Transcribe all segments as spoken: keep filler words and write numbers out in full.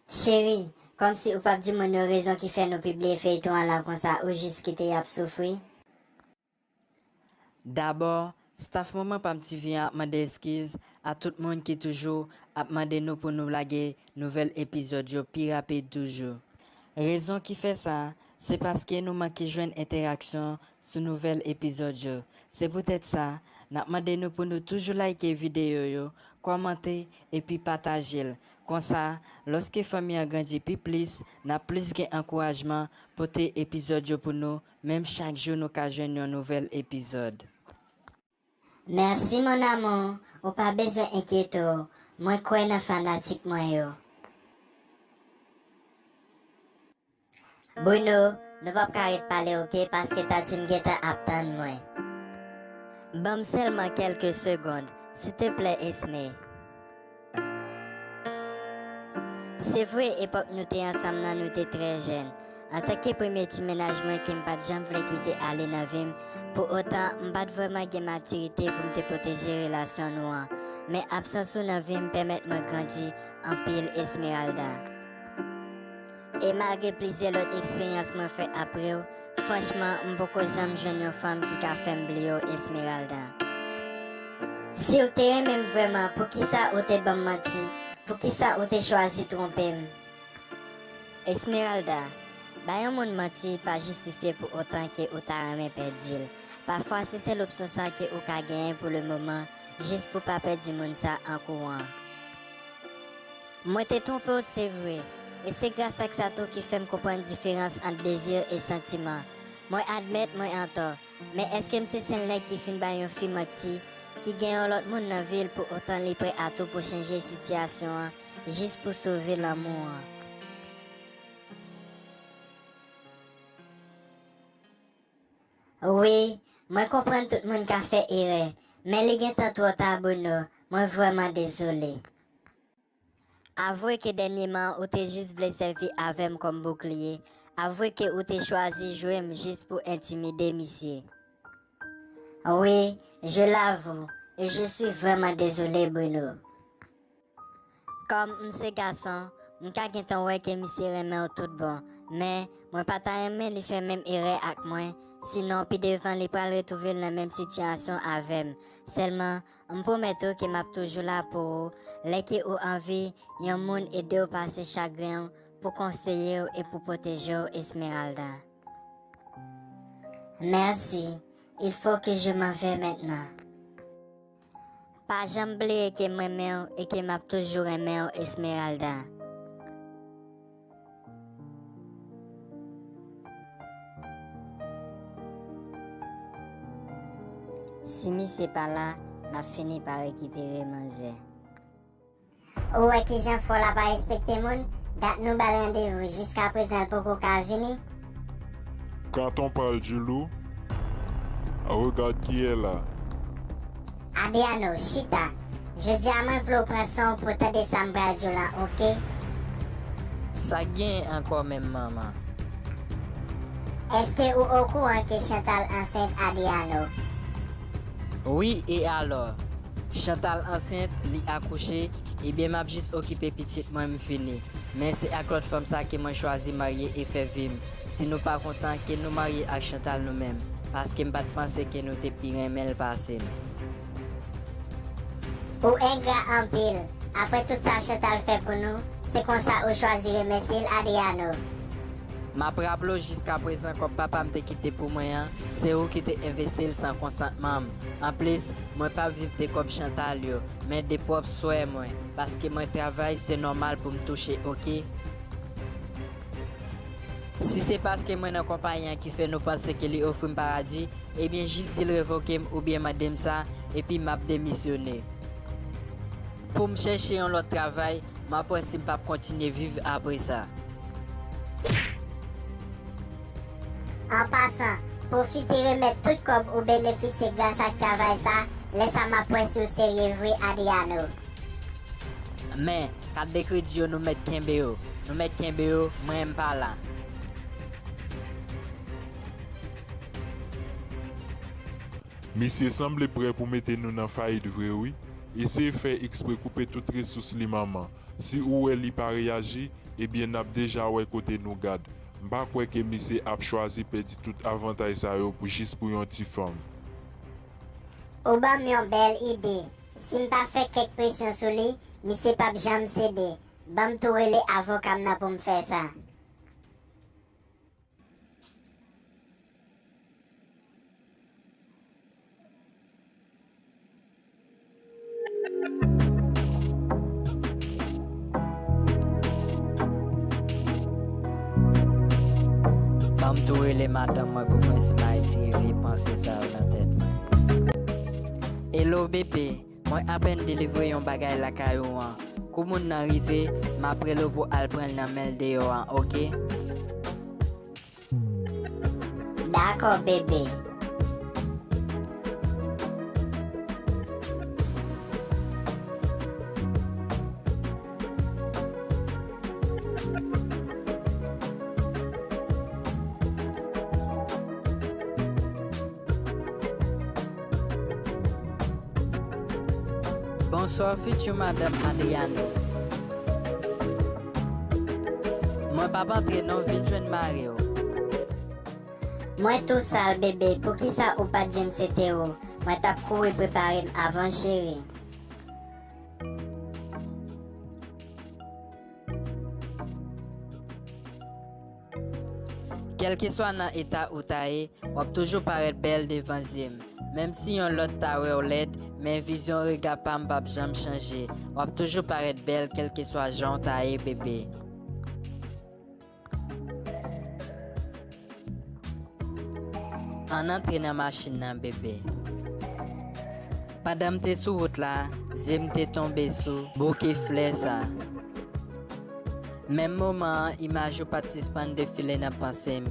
Cheri, kòmsi ou p ap di moun yo rezon ki fè nou pibliye feyton an la konsa, ou jis kite y ap soufri? Dabò, staff Manman Pam TV an ap mande eskiz a tout moun ki toujou ap mande nou pou nou lage nouvèl epizòd yo pi rapid toujou. Rezon ki fè sa, se paske nou manke jwenn entèraksyon sou nouvèl epizòd yo. Se poutèt sa, n ap mande nou pou nou toujou like videyo yo, kòmante epi pataje l. Konsa, lòske fanmi an grandi pi plis, n ap plis gen ankourajman pote epizòd yo pou nou, menm chak jou nou ka jwenn yon nouvèl epizòd. Merci mon amour, ou pa bezwen enkyete w, mwen kwè nan fanatik mwen yo. Bruno, nou p ap ka ret pale oke, paske Tati m gentan ap tann mwen. Ban m sèlman kèlke segonn, siteplè Esme. Se vre, epòk nou te ansanm nan, nou te trè jèn. Antanke premye ti mennaj mwen ke m pa t janm vle kite ale nan vi m, pou otan, m pa t vrèman gen matirite pou m te pwoteje relasyon nou an. Men absans ou nan vi m pèmèt mwen grandi anpil, Esmeralda. E malgre plizyè lòt eksperyans mwen fè apre w, franchman, m poko janm jwenn yon fanm ki ka fè m bliye w, Esmeralda. Si w te renmen m vrèman, poukisa ou te ban m manti? Poukisa ou te chwazi twonpe m? Esmeralda, bay yon moun manti pa jistifye pou otan ke ou ta renmen pèdi l. Pafwa, se sèl opsyon sa ke ou ka genyen pou lemoman, jis pou pa pèdi moun sa an kouran. Mwen te twonpe w, se vre, e se gras ak sa tou ki fè m konprann diferans ant dezi e santiman. Mwen admèt mwen antò, men èske m se sèl nèg ki fin bay yon fi manti, ki gen yon lòt moun nan vi l pou otan li prè a tou pou chanje sitiyasyon an, jis pou sove lanmou an? Wi, mwen konprann tout moun ka fè erè, men li gentan twò ta, Bruno, mwen vrèman dezole. Avwe ke dènyèman ou te jis vle sèvi avè m kòm boukliye. Avwe ke ou te chwazi jwe m jis pou entimide misye. Wi, je l'avoue, et je suis vraiment désolé, Bruno. Kòm m se gason, m ka gentan wè ke misye renmen w tout bon, men mwen pa ta renmen li fè menm erè ak mwen, sinon pi devan li pral retwouve l nan menm sitiyasyon avè m. Sèlman, m pwomèt ou ke m ap toujou la pou ou, lè ke ou anvi yon moun ede w pase chagren w, pou konseye w e pou pwoteje w, Esmeralda. Merci. Il faut que je m'en vais maintenant. Pa janm bliye ke m renmen w e ke m ap toujou renmen w, Esmeralda. Si misye pa la, m ap fini pa rekipere manzè. Ou wè kijan fò la pa respekte moun, dat nou ba l randevou, jiskaprezan l poko ka vini. Quand on parle du loup, regarde qui est là. Adriano, chita. Jodi a mwen vle w pran san w pou w tande sa m pral di w lan, oke? Sa k genyen ankò menm, manman? Èske ou okouran ke Chantal ansent, Adriano? Wi, e alò? Chantal ansent, li akouche, ebyen m ap jis okipe pitit mwen, m fini. Men se ak lòt fanm sa ke mwen chwazi marye e fè vi m. Si nou pa kontan, ke nou marye ak Chantal nou menm, paske m pa t panse ke nou te pi renmen l pase m. Ou engra anpil. Apre tout sa Chantal fè pou nou, se konsa ou chwazi remèsye l, Adriano? M ap raple w, jiskaprezan kòb papa m te kite pou mwen an, se ou ki te envesti l san konsantman m. Anplis, mwen p ap viv de kòb Chantal yo, men de pwòp swè mwen, paske mwen travay, se nòmal pou m touche, oke? Si se paske mwen nan konpayi an ki fè nou panse ke li ofri m paradi, ebyen jis di l revoke m oubyen mande m sa, epi m ap demisyone. Pou m chèche yon lòt travay, m ap wè si m p ap kontinye viv apre sa. An pasan, pwofite remèt tout kòb ou benefisye gras ak travay sa, lè sa m ap wè si w serye vre, Adriano. Men, kat de kredi yo nou mèt kenbe yo. Nou mèt kenbe yo, mwen m pa la. Misye sanble prè pou mete nou nan fayit vre wi. Eseye fè ekspre koupe tout resous li manman. Si ou wè li pa reyaji, ebyen n ap deja wè kote nou gad. M pa kwè ke misye ap chwazi pèdi tout avantaj sa yo pou jis pou yon ti fanm. Ou ban m yon bèl ide. Si m pa fè kèk presyon sou li, misye p ap janm sede. Ban m tou rele avoka m nan pou m fè sa. Ban m tou rele madanm mwen pou mwen si m a retire vye panse sa yo nan tèt mwen. Hello bebe, mwen apèn delivre yon bagay lakay ou an. Kou moun nan rive, m ap rele w pou al pran l nan men l deyò an, oke? Dakò, bebe. Bonswa, future madanm Adriano. Mwen p ap antre non, vin jwenn mari w. Mwen tou sal, bebe, poukisa ou pa t di m se te ou? Mwen t ap kouri prepare m avan, cheri. Kèlkeswa nan eta ou ta ye, w ap toujou parèt bèl devan zye m. Menm si yon lòt ta wè w lèd, men vizyon rega pa m p ap janm chanje. W ap toujou parèt bèl kèlkeswa jan w ta ye, bebe. Ann antre nan machin nan, bebe. Pandan m te sou wout la, zye m te tonbe sou bouke flè sa. Menm moman an, imaj ou pa t sispann defile nan panse m.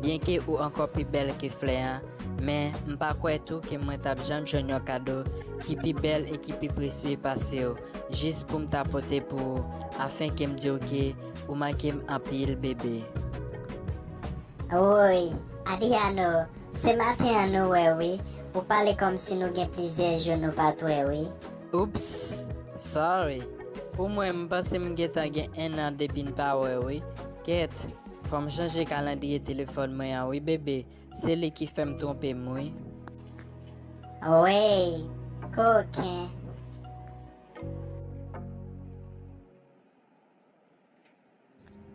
Byenke ou ankò pi bèl ke flè an, men m pa kwè tou ke mwen t ap janm jwenn yon kado ki pi bèl e ki pi presye pase w, jis pou m ta pote pou ou, afenke m di w ke ou manke m anpil, bebe. Woy, Adriano, se maten an nou wè wi. Ou pale kòmsi nou gen plizyè jou nou pa t wè wi. Oops, sorry. Pou mwen, m panse m gentan gen enn an depi n pa wè wi. Kèt, fò m chanje kalandriye telefòn mwen an wi, bebe. Se li ki fè m twonpe m wi. Wey, koken.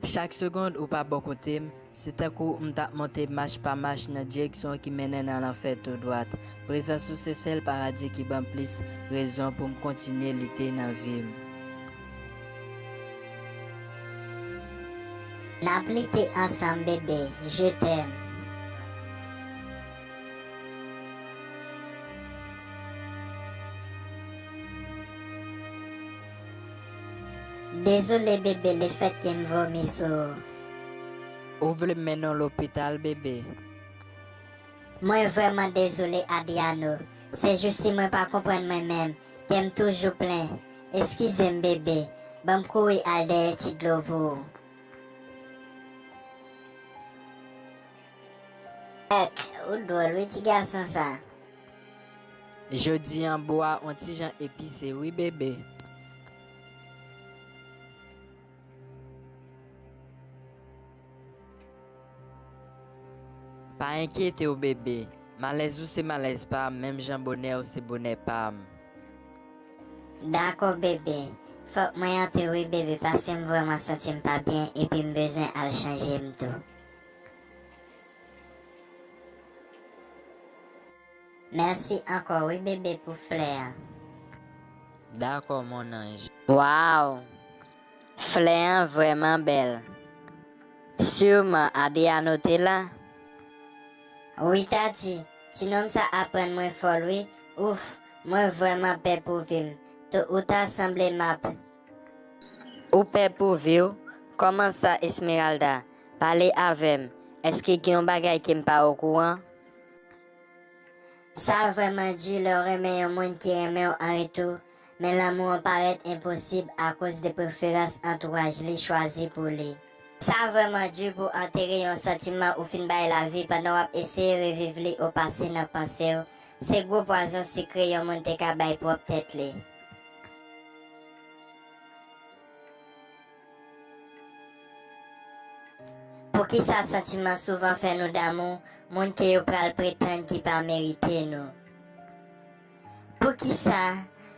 Chak segonn ou pa bò kote m, se tankou m t ap monte mach pa mach nan direksyon ki mennen nan lanfè tou dwat. Prezans ou se sèl paradi ki ban m plis rezon pou m kontinye lite nan vi m. N ap lite ansanm, bebe. Je t'aime. Dezole, bebe, lefètke m vomi sou ou. Ou vle m mennen w lopital, bebe? Mwen vrèman dezole, Adriano. Sèjousi mwen pa konprann mwen menm. Kè m toujou plen. Eskize m, bebe. Ban m kouri al dèyè ti dlo pou ou. Èk, ou dwòl wi, ti gason sa. Jodi an bo a on ti jan epise wi, bebe. Pa enkyete w, bebe. Malèz ou se malèz pa m, menm jan bonè w se bonè pa m. Dakò, bebe. Fòk mwen antre wi, bebe, paske m vrèman santi m pa byen epi m bezwen al chanje m tou. Mèsi ankò wi, bebe, pou flè an. Dakò, mon anj. Waw! Flè an vrèman bèl. Siman Adriano te la. Wi, Tati, ti nonm sa ap rann mwen fòl wi. Ouf, mwen vrèman pè pou vi m. To ou ta sanble m ap. Ou pè pou vi w? Kòman sa, Esmeralda? Pale avè m. Èske gen yon bagay ke m pa okouran? Sa vrèman di lè w renmen yon moun ki renmen w an retou, men lanmou an parèt enposib akoz de preferans antouraj li chwazi pou li. Sa vrèman di pou antere yon santiman ou fin bay lavi pandan w ap eseye reviv li o pase nan panse w. Se gwo pwazon sikre yon moun te ka bay pwòp tèt li. Poukisa santiman souvan fè nou damou moun ke yo pral pretann ki pa merite nou? Poukisa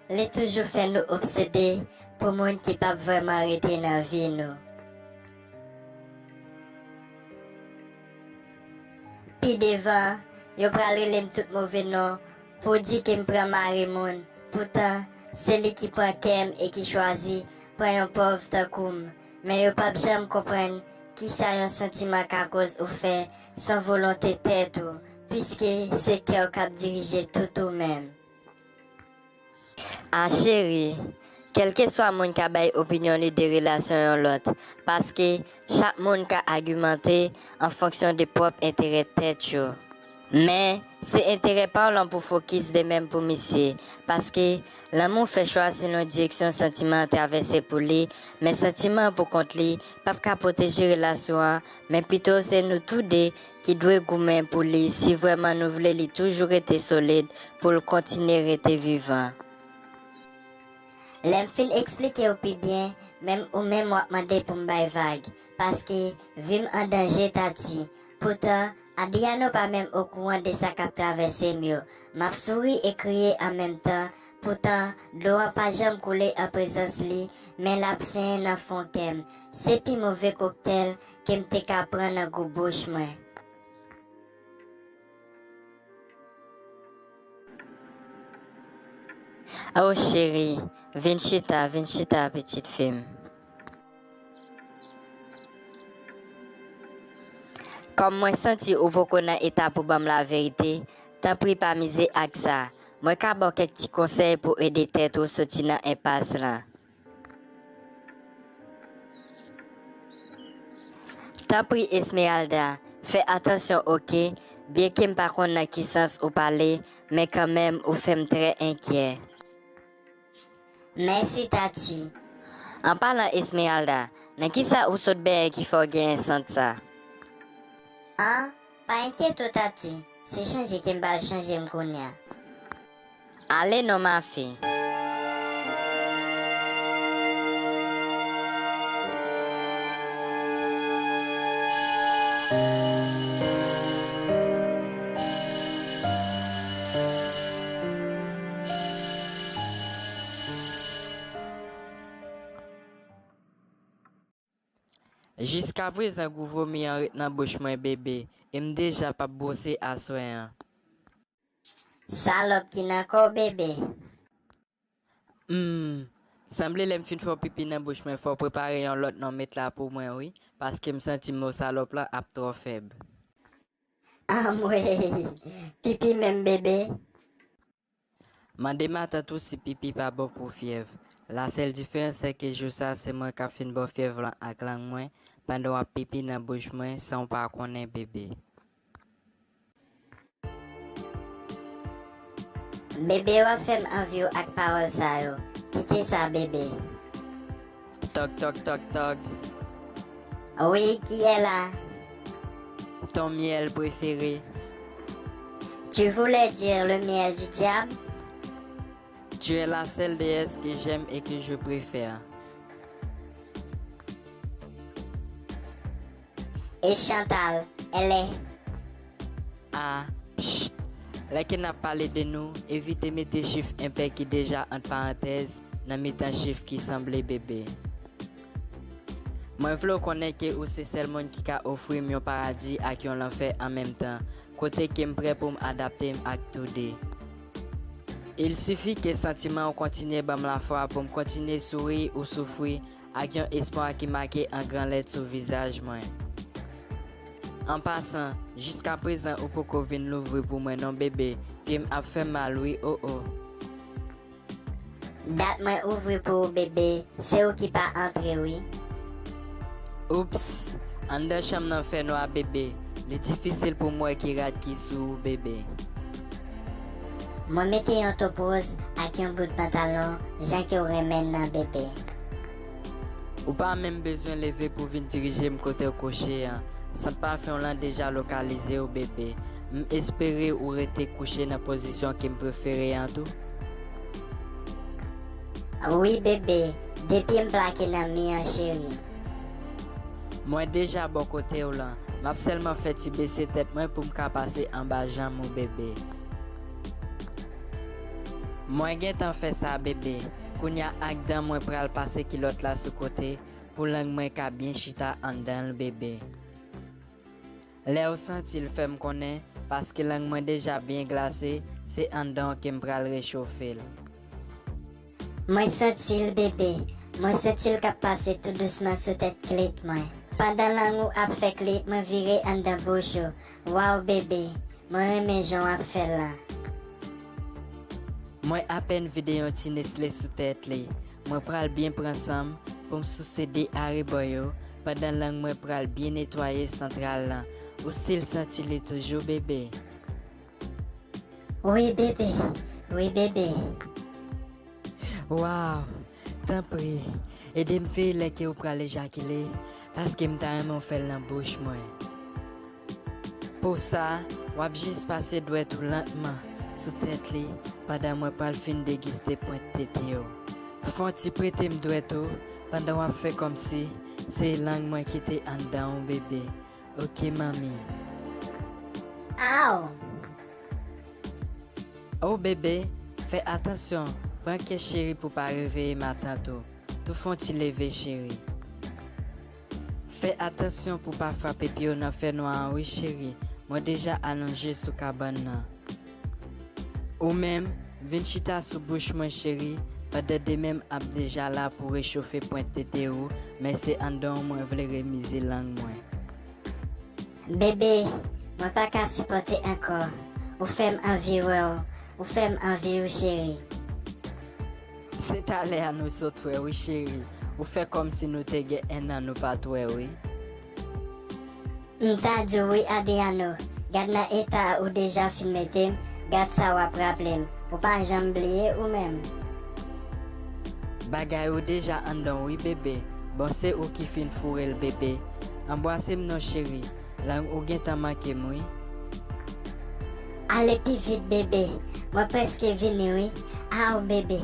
li toujou fè nou obsede pou moun ki p ap vrèman rete nan vi nou? Pi devan, yo pral rele m tout move non pou di ke m pran mari moun. Poutan, se li ki pran kè m e ki chwazi pran yon pòv tankou m. Men yo p ap janm konprann kisa yon santiman ka koz ou fè san volonte tèt ou, piske se kè w k ap dirije tout ou menm. A cheri, kèlkeswa moun ka bay opinyon li de relasyon yon lòt, paske chak moun ka agimante an fonksyon de pwòp enterè tèt yo. Men, se enterè pa w lan pou fokis de menm pou misye, paske lanmou fè chwa selon direksyon santiman an travèse pou li, men santiman an pou kont li p ap ka pwoteje relasyon an, men pito se nou tou de ki dwe goumen pou li si vrèman nou vle li toujou rete solid pou l kontinye rete vivan. Lè m fin eksplike w pi byen, menm ou menm w ap mande pou m bay vag, paske vi m an danje, Tati. Poutan, Adriano pa menm okouran de sa k ap travèse m yo. M ap souri e kriye an menm tan, poutan, dlo an pa janm koule an prezans li, men l ap senyen nan fon kè m. Se pi move koktèl ke m te ka pran nan gou bouch mwen. O cheri, vin chita, vin chita, pitit fi m. Kòm mwen santi ou poko nan eta pou ban m laverite, tanpri pa mize ak sa. Mwen ka ba w kèk ti konsèy pou ede tèt ou soti nan enpas lan. Tanpri, Esmeralda, fè atansyon, oke? Byenke m pa konn nan ki sans ou pale, men kanmenm, ou fè m trè enkyè. Mèsi, Tati. An palan, Esmeralda, nan kisa ou sot benyen ki fè w genyen sant sa? An, pa enkyete w, Tati. Se chanje ke m pral chanje m kounye a. Ale non, mafi. Jiskaprezan, gou vomi an ret nan bouch mwen, bebe, e m deja p ap bwose aswè an. Salòp ki nan kò w, bebe. Hmm, sanble lè m fin fè w pipi nan bouch mwen, fò w prepare yon lòt non met la pou mwen, wi, paske m santi mo salòp lan ap twò fèb. Anmwey, pipi menm, bebe. Mande matant ou si pipi pa bon pou fyèv. Lasèl diferans se ke jou sa se mwen k ap fin ba w fyèv lan ak lang mwen, pandan w ap pipi nan bouch mwen san w pa konnen, bebe. Bebe, w ap fè m anvi w ak pawòl sa yo. Kite sa, bebe. Tòg, tòg, tòg, tòg. Oui, qui est là? Ton miel préféré. Tu voulais dire le miel du diable? Tu es la seule déesse que j'aime et que je préfère. Et Chantal, elle est. Ah, psst. Lè ke n ap pale de nou, evite mete chif enpè ki deja ant parantèz nan mitan chif ki sanble, bebe. Mwen vle w konnen ke ou se sèl moun ki ka ofri m yon paradi ak yon lanfè an menm tan, kote ke m prè pou m adapte m ak tou de. Il sifi ke santiman w kontinye ban m lafwa pou m kontinye souri ou soufri ak yon espwa ki make an gran lèt sou vizaj mwen. An pasan, jiskaprezan ou poko vin louvri pou mwen non, bebe, pye m ap fè m mal wi, o o. Dat mwen ouvri pou ou, bebe, se ou ki pa antre wi. Oups, anndan chanm nan fè nwa, bebe. Li difisil pou m wè ki rad ki sou ou, bebe. Mwen mete yon top woz ak yon bout pantalon jan ke w renmen l nan, bebe. Ou pa menm bezwen leve pou vin dirije m kote w kouche an. Sant pafen w lan deja lokalize w, bebe. M espere ou rete kouche nan pozisyon ke m prefere an tou. Wi, bebe. De pye m plake nan mi an, cheri. Mwen deja bò kote w lan. M ap sèlman fè ti bese tèt mwen pou m ka pase anba janm ou, bebe. Mwen gentan fè sa, bebe. Kounya ak dan mwen pral pase kilòt la sou kote pou lang mwen ka byen chita anndan l, bebe. Lè w santi l, fè m konnen, paske lang mwen deja byen glase, se anndan w ke m pral rechofe l. Mwen santi l, bebe. Mwen santi l k ap pase tou dousman sou tèt klit mwen. Pandan lang ou ap fè klit mwen vire anndan bouch ou. Waw, bebe. Mwen renmen jan w ap fè l lan. Mwen apèn vide yon ti Nestlé sou tèt li. Mwen pral byen pran san m pou m souse de arebò yo, pandan lang mwen pral byen netwaye santral lan. Ou still santi li toujou, bebe? Wi, bebe. Wi, bebe. Waw! Tanpri, ede m veye lè ke ou pral ejakile, paske m ta renmen w fè l nan bouch mwen. Pou sa, w ap jis pase dwèt ou lantman sou tèt li pandan mwen pral fin degiste pwent tete w. Fè w ti prete m dwèt ou pandan w ap fè kòmsi se lang mwen ki te anndan w, bebe. Oke, manmi. Aw! O bebe, fè atansyon, pran kè cheri pou pa reveye matant ou. Tou fè yon ti leve, cheri. Fè atansyon pou pa frape pye w nan fènwa an wi, cheri. Mwen deja alonje sou kabann nan. Ou menm, vin chita sou bouch mwen, cheri, pandan de men m ap deja la pou rechofe pwent tete ou, men se anndan w mwen vle remize lang mwen. Bebe, mwen pa ka sipòte ankò. Ou fè m anvi wè w. Ou fè m anvi w, cheri. Se talè a nou sot wè wi, cheri. Ou fè kòmsi nou te gen ennan nou pa t wè wi. M ta di w wi, Adriano. Gad nan eta ou deja fin mete m. Gad sa w ap raple m. Ou pa janm bliye ou menm. Bagay ou deja anndan w wi, bebe. Bon, se ou ki fin foure l, bebe. Anbwase m non, cheri. Lang ou gentan manke m wi. Ale pi vit, bebe. Mwen prèske vini wi. Aw, bebe.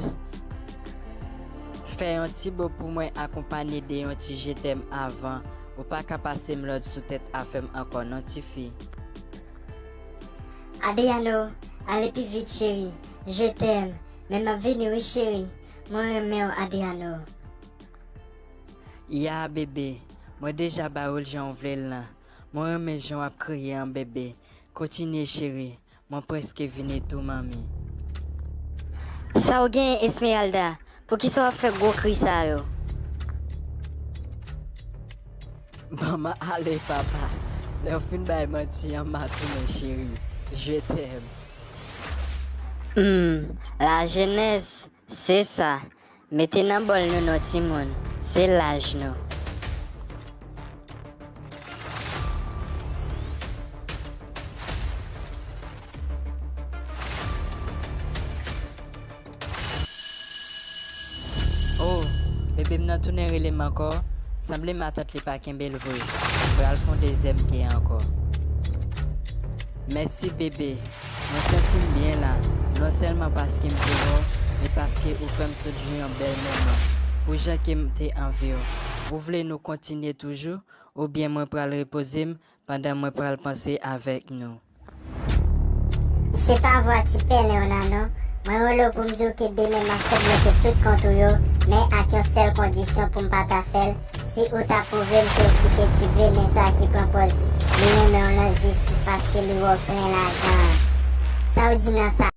Fè yon ti bo pou mwen, akonpanye de yon ti je t'aime avan. Ou pa ka pase m lòd sou tèt afè m ankò non, tifi. Adriano, ale pi vit, cheri. Je t'aime. Men m ap vini wi, cheri. Mwen renmen w, Adriano. Ya, bebe. Mwen deja ba ou l jan w vle l lan. Mwen renmen jan w ap kriye an, bebe. Kontinye, cheri. Mwen prèske vini tou, manmi. Sa w genyen, Esmeralda? Poukisa w ap fè gwo kri sa yo? Ban m ale, papa. Lè w fin bay manti an, m a tounen, cheri. Je t'aime. Hmm, lajenès, se sa. Mete nan bòl nou non, timoun. Se laj nou. Oh, bebe m nan tounen rele m ankò. Sanble matant li pa kenbe l vre. M pral fè yon dezyèm ke ankò. Mèsi, bebe. Mwen santi m byen la, non sèlman paske m te wè w, men paske ou fè m sot jwi yon bèl moman. Pou jan ke m te anvi w. Ou vle nou kontinye toujou, oubyen mwen pral repoze m pandan mwen pral panse avèk nou? Se pa vwa ti pèlen w nan non. Mwen rele w pou m di w ke demen m ap fè bloke tout kont ou yo, men ak yon sèl kondisyon pou m pa ta fè l, si ou ta pwouve m ke w kite ti venen sa ki pran pòz li renmen w lan jis paske li wè w plen lajan an. Sa w di nan sa?